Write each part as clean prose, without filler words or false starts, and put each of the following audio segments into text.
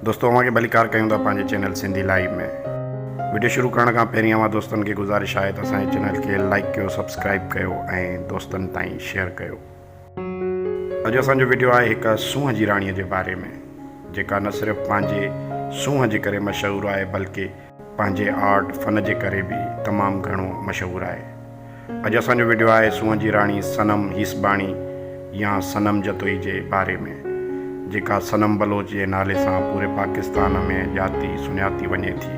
دوستو اوهان کي ڀليڪار ڪيون ٿا پنهنجي چينل سنڌي لائيو ۾. وڊيو شروع ڪرڻ کان پهرين اوهان دوستن کي گذارش آهي ته اسان جي چينل کي لائيڪ ڪيو سبسڪرائيب ڪيو ۽ دوستن تائين شيئر ڪيو. اڄ اسان جو وڊيو آهي هڪ سونهن جي راڻي جي باري ۾ جيڪا نه صرف پنهنجي سونهن جي ڪري مشهور آهي بلڪه پنهنجي آرٽ فن جي ڪري به تمام گهڻو مشهور آهي. اڄ اسان جو وڊيو آهي سونهن جي راڻي صنم هيسباڻي يا صنم جتوئي جي باري ۾ جيڪا صنم بلوچ جي نالي سان پوري پاڪستان ۾ ڄاتي سڃاتي وڃي ٿي.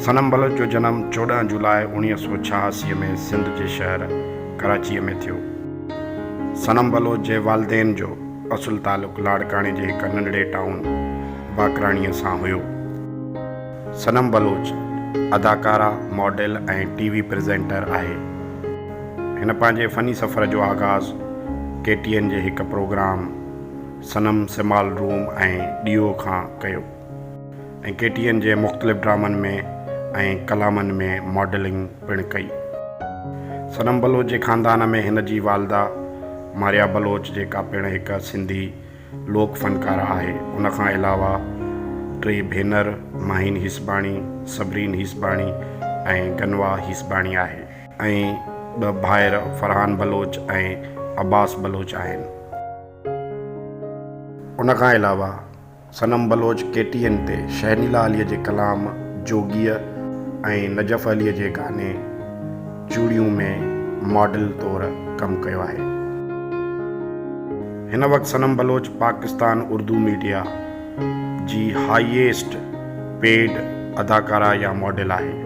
صنم بلوچ جو جنم 14 جولاء 1986 ۾ سنڌ جي شهر ڪراچيء ۾ ٿيو. صنم بلوچ جي والدين جو اصل تعلق لاڙڪاڻي جي هڪ ننڍڙي ٽائون باقراڻيء سان هيو. صنم بلوچ اداڪاره، ماڊل ۽ ٽي وي پريزينٽر آهي. هن پنهنجي فني سفر جو آغاز ڪي ٽي اين جي هڪ پروگرام صنم سمال روم ۽ ڏيئو کان ڪيو ۽ ڪي ٽي اين جي مختلف ڊرامن ۾ ۽ ڪلامن ۾ ماڊلنگ پڻ ڪئي. صنم بلوچ جي خاندان ۾ هن جي والده ماريا بلوچ جيڪا پڻ هڪ سنڌي لوڪ فنڪاره آهي. ان کان علاوه ٽي ڀينر ماهين هيسباڻي، صبرين هيسباڻي ۽ گنوا هيسباڻي آهي. ۽ ٻه ڀائر فرحان بلوچ ۽ عباس بلوچ آهن. ان کان علاوه صنم بلوچ ڪي ٽي اين تي شهنيلا عليء جي ڪلام جوڳيء ۽ نجف عليء جي گاني چوڙيون ۾ ماڊل طور ڪم ڪيو آهي. هن وقت صنم بلوچ پاڪستان اردو ميڊيا جي هائيسٽ پيڊ اداڪارا يا ماڊل آهي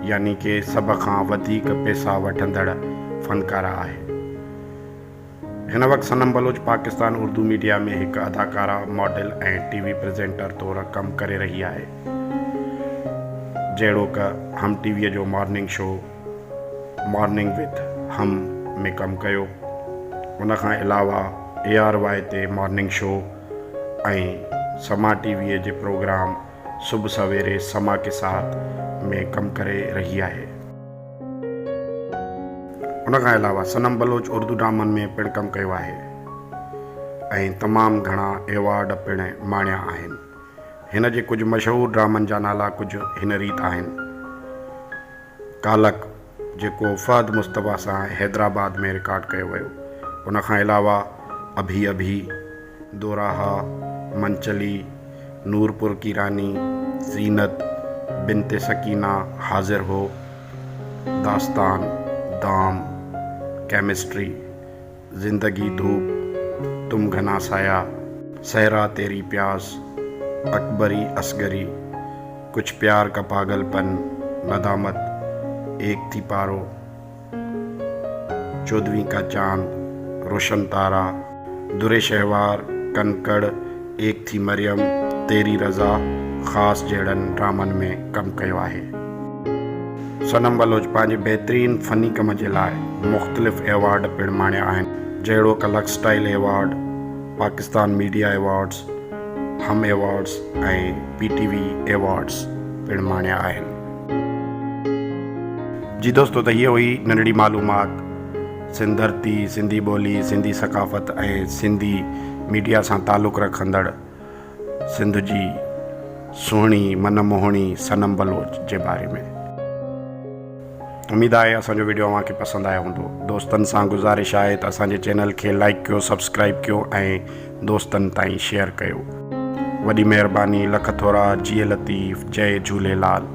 يعني ڪي سڀ کان وڌيڪ پئسا وٺندڙ فنڪارا آهي. هن وقت صنم بلوچ پاڪستان اردو ميڊيا ۾ هڪ اداڪارا، ماڊل ۽ ٽي وي پريزينٽر طور ڪم ڪري رهي آهي. جهڙوڪ هم ٽي وي جو مارننگ شو مارننگ وٿ هم ۾ ڪم ڪيو. ان کان علاوه اي آر وائي تي مارننگ شو ۽ سما ٽي وي جي پروگرام صبح سويري سما ڪي ساٿ ۾ ڪم ڪري رهي آهي. ان کان علاوه صنم بلوچ اردو ڊرامن ۾ پڻ ڪم ڪيو آهي ۽ تمام گهڻا ايوارڊ پڻ ماڻيا آهن. هن جي ڪجهه مشهور ڊرامن جا نالا ڪجهه هن ريت آهن. ڪالڪ جيڪو فهد مصطفيٰ سان حيدرآباد ۾ رڪارڊ ڪيو ويو. ان کان علاوه اڀي اڀي، دوراها، منچلي، نورپور ڪي راني، زينت، بنت سڪينه، حاضر هو، داستان، دام، ڪيمسٽري، زندگي ڌوپ، تم گهنا سايا، صحرا تيري پياس، اڪبري اصغري، ڪجهه پيار ڪا پاگل پن، ندامت، ايڪ ٿي پارو، چودوين ڪا چاند، روشن تارا، در شهوار، ڪنڪڙ، ايڪ ٿي مريم، تيري رضا، خاص جهڙن ڊرامن ۾ ڪم ڪيو آهي. صنم بلوچ پنهنجي بهترين فني ڪم جي لاء مختلف ايوارڊ پڻ ماڻيا آهن جهڙوڪ Lux style award, Pakistan media awards, Hum awards ۽ P T V awards پڻ ماڻيا آهن. جي دوستو ته هيء هئي ننڍڙي معلومات سنڌ ڌرتي، سنڌي ٻولي، سنڌي ثقافت ۽ سنڌي ميڊيا سان تعلق رکندڙ سنڌ جي سهڻي من موهڻي صنم بلوچ جي باري ۾. اميد آهي اسان جو وڊيو اوهان کي پسند آيو هوندو. دوستن سان گذارش آهي ته اسان جي چينل کي لائيڪ ڪيو سبسڪرائيب ڪيو ۽ دوستن تائين شيئر ڪيو. وڏي مهرباني لک ٿورا جيئي لطيف جئي جهوليلال.